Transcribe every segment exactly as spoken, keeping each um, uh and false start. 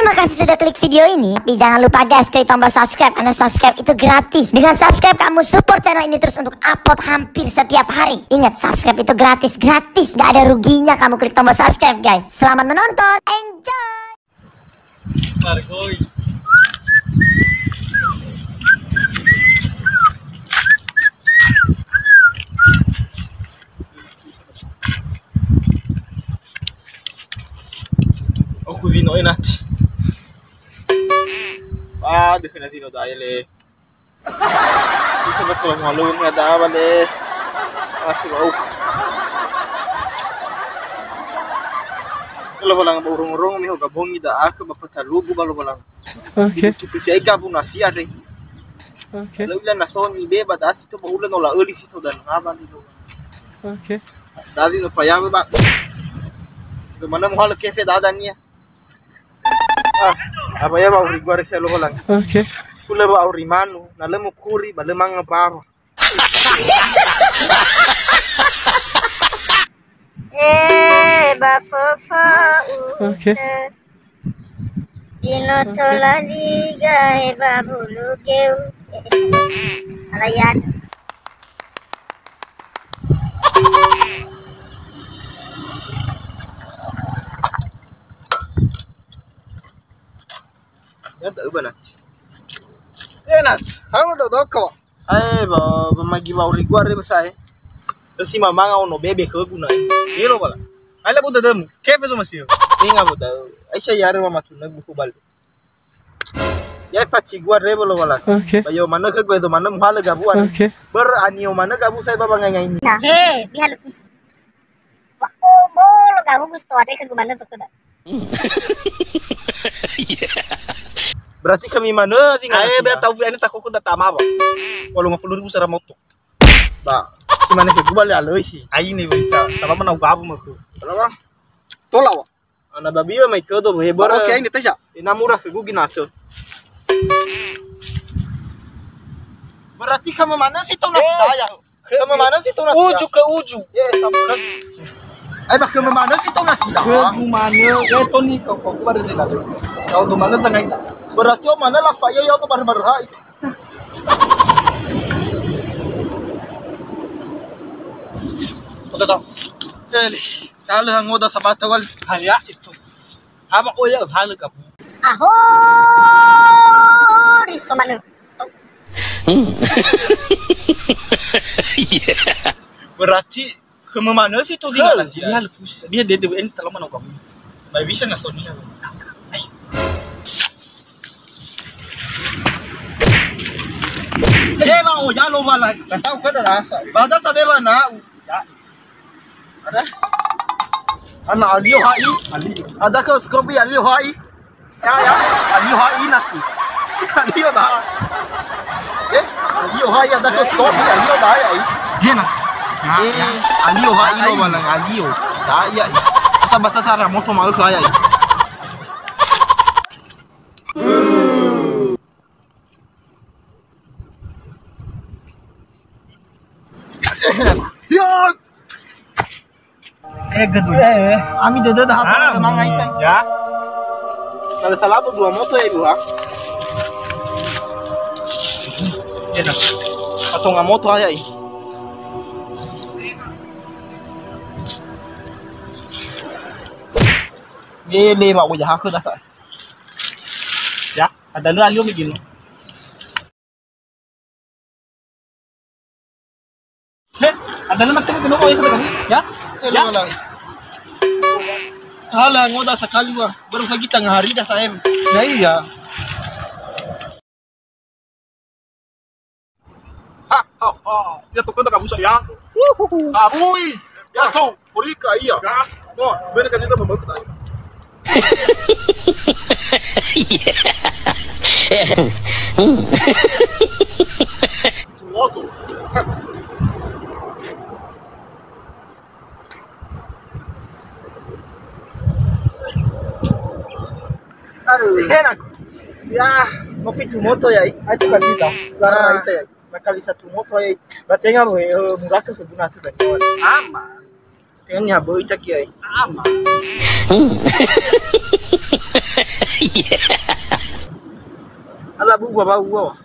Terima kasih sudah klik video ini. Tapi jangan lupa guys, klik tombol subscribe, karena subscribe itu gratis. Dengan subscribe, kamu support channel ini terus untuk upload hampir setiap hari. Ingat, subscribe itu gratis, gratis. Gak ada ruginya kamu klik tombol subscribe guys. Selamat menonton, enjoy. Margoi. Aku zino enat. Ah, dia kena zino dah, ya, le. Bisa betul malu ni ada apa, le? Aku, oh. Kalau balang urung-urung, miho gabongi da aku bapak calugu balu balang. Oke. Tuku si ai gabu nasi ada. Oke. Lalu ila nasoni be ba dasi to ba ula no la euli si to dan ngaba ni do. Oke. Dasi no paya ba. Kemana muhal kefe dada nia. Ah, apa ya ba uri gua resi lo lang. Oke. Kula ba uri manu, na lemu kuri ba lemang apa. Eh, ba fofo'u. Oke. Sinoto laliga, eh, ba bulu keu. Alayan. Ya, tak ubah, nah. Eh, Nats, kamu tak tahu kok? Eh, ba, ba magi ba uri gua re besai. Terus si mamanga ono bebe ke guna. Elo bala. Ai la buta demu. Kefe so masio. Inga buta. Ai saya yare mama tu nagu kubal. Ya paci gua re bolo bala. Oke. Bayo mana ke gua itu mana muhale gabuan. Oke. Ber anio mana gabu saya baba ngai ngai ini. Nah, he, bihalus. Wa, oh, bolo gabu gus to ada ke gua mana sok da. Berarti kami mana tinggal. Ae, be tahu ini tak kok datama, Bang. Walu ngafulu ribu sara moto. Ba, si mana ke gua le aloi si. Ai ni berita. Tama mana gabu maku. Tolak, Bang. Tolak, Bang. Ana babio mai kedo he bara. Oke, ini tes ya. Ina murah ke gugi nake. Berarti kamu mana sih tahu nasi daya? Kamu mana sih tahu nasi? Uju ke uju. Ye, sama. Ai ba kamu mana sih tahu nasi daya? Kamu mana? Ya, Toni kok kok baru sih. Kau tuh mana sangai? Berarti oh mana lah saya ya tuh baru-baru hai. Oke, tau. Eli, talö hangoda sabata wali. Hanya itu. Haba oya halö kabu. Aho, riso manö. Berarti Khömö manö si to zinga. Khöu, nasi ya. Dia lefu. Dia dede en talama nau kamu. Bai bisa na sonia. Eba o ya lo wala. Tahu kada rasa. Bada tabe ba na. Ya. Ada. Ana alio hai. Alio. Ada ke skopi alio hai. Ya, ya. Alio hai nasi. Alio da. Eh, alio hai ada ke stop, alio da ya. Dia nasi. Eh, alio hai lo balang alio. Da ya. Asa bata sara moto mau saya. Ya. Eh, gedung. Eh, eh. Ami dede dah apa mangai kai. Ya. Kalau salah tu dua moto ya, dua. Enak. Atau nggak moto aja, ih. Ini mau jahat ke dah. Ya, ada lu alio begini. He, ada nama temu kena oe kata kami. Ya? Eh, ya. Hala ngoda sekali wah. Baru lagi tengah hari dah saya. Ya iya. Ha ha ha. Ya tuh kena kamu saya. Uhuhu. Kabui. Ya tuh. Morika ia. Ya. Oh, bene kasih itu membantu tadi. Moto. Aduh, enak. Ya, mau fitu moto ya. Itu kasih tahu. Larang itu ya. Nakali satu moto ai. Ba tenga mo, eh, muraka ke guna tu tadi. Ama. Tenga ni habo ita kiai. Ama. Ala bu'u ba bau wa.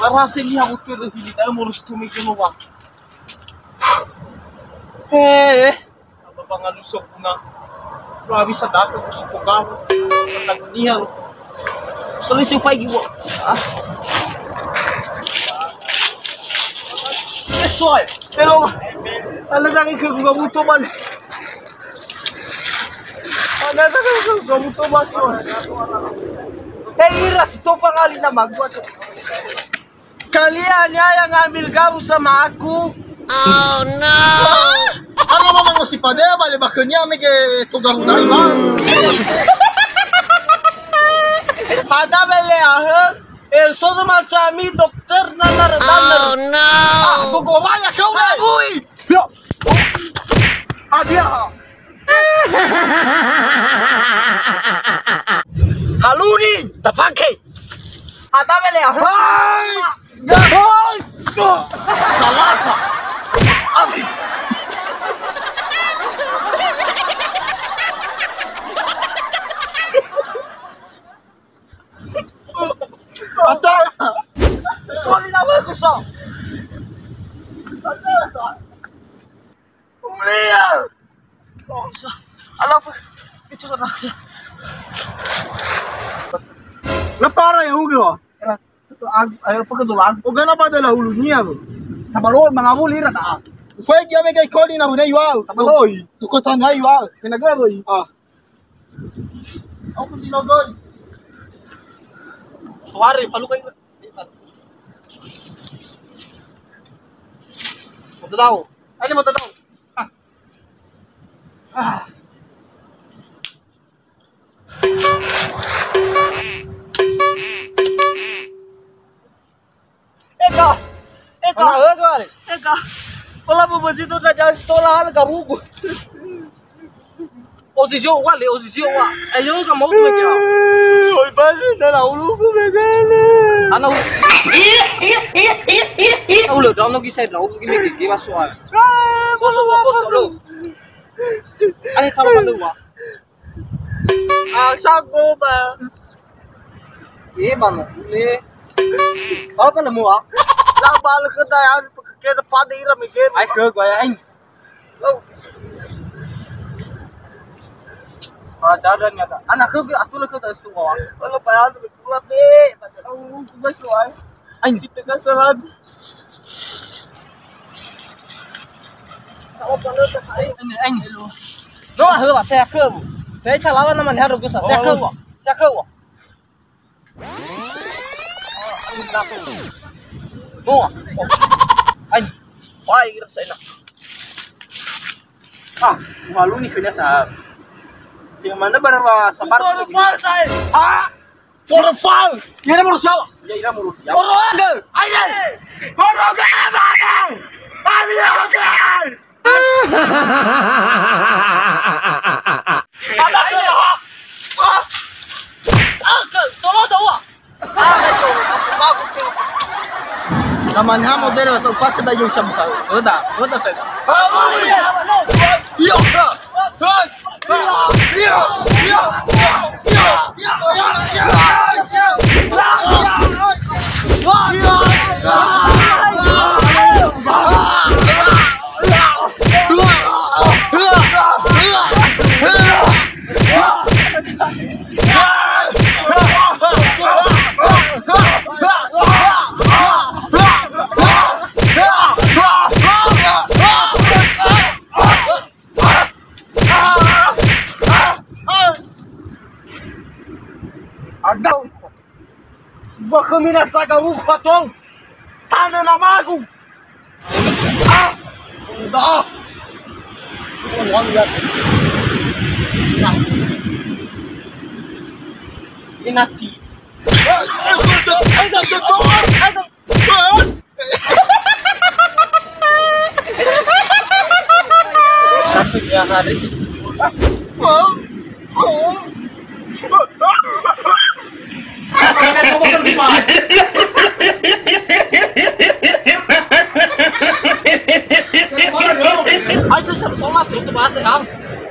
Barase niha mutörö hili da'ö moroi si tome gelo wa. Eh, apa pangaluso guna. Lo bisa daftar ku si togahu. Niha lo. Selisi faigi wa. Ah. Eh, soal. Hello. Ana sa ke ku gabuto man. Ana sa ke ku gabuto mas. Hei, ira si tofa ngali nama gua tu. Kalian ya yang ngambil gabus sama aku. Oh no. Ana mama ngosi pada bale bakanya mege togahu dai ba. Pada bele aheng. Eh, so tu masami dokter nana rebaner. Oh no. Ah, gogo waya kau le. Ui. Yo. Adia. Haluni, tafake. Ata bele. Hai. Ya. Hai. Salah. Abi. Ata. Sorry, nama aku so. Ata, ata. Mulia. Oh, sa-, ala apa? Itu sana. Lepara ya, Hugo. Ayo, pakai tu lagu. Oh, kenapa ada lah hulunya, bro? Tabaloi, mangawuli rasa. Ufai kia mega ikoni na bunai wau. Tabaloi. Tuko tanai wau. Kena gaboi. Ah. Aku di logoi. Suara, palu kai. Mau tahu? Ini mau tahu? Ah. Ah. Eka, eka, eka, eka. Ola bu bezi tu raja setola hal garugu. Ozizio wa le, ozizio wa. Ayo ka mau tu ya. Oi basi dala uluku megala. Ana u-, ana ulo down lagi saya down lagi mege ge masuk ah. Kosong, kosong lo. Ani taruh anu wa. Ah, sago ba. Eh, bang, ni. Kalau kan nemu ah. Lah balik ke daya, ke depan ira mege. Ai ke gua ya, ai. Oh. Ah, jalan ya, Kak. Anak ke, aku lah ke tak suka. Kalau payah tu, aku lah, be. Aku suka suai. Aing. Cita kasih lagi. Aing, aing. No, ah, saya ke. Saya calawan nama ni harus gua, saya ke, wah. Saya ke, wah. Boa. Ai. Wai, rasa enak. Ah, malu ni kena sa. Yang mana bara sabar. Profile saya. Ah, profile. Ira manusia. Ya, ira manusia. Oroge. Aine. Oroge mana? Ami oge. Nama niha modele la sa'u face da yau camu sa'u. Öda, öda seda. Yo. Ada. Wa khömi na sagawugu fatou. Tanö namagu. Ah! Udah. Inati. Satu dua hari.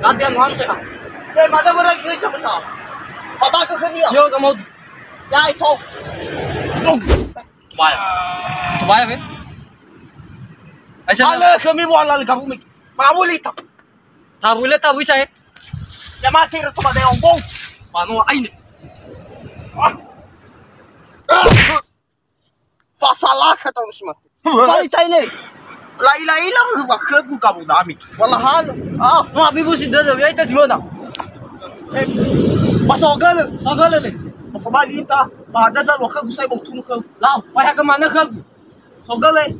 Ganti anu Hamzah. Eh, mana barang Inggris sama sama. Fatake khönia. Yo, kamu. Ya, itu. Tobaya. Tobaya, be? Aisyah. Ala kami wala le kamu mik. Mamu lita. Tabu le, tabu, Aisyah. Ya mati re tu pada ombong. Manu aine. Ah. Ah. Fasalaka tau si mate. Fai tai le. La ila ila ba khögu kamu dami. Wala hal. Ah, no abi busi dada ya ita si mona. Eh, masogale. Sogale le. Masabali ita. Ba ada za lo khögu sai bau tunu khögu. Lau, pai ha kemana khögu? Sogale.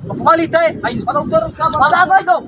Masabali tai. Ayo. Pada utar ka. Pada apa itu?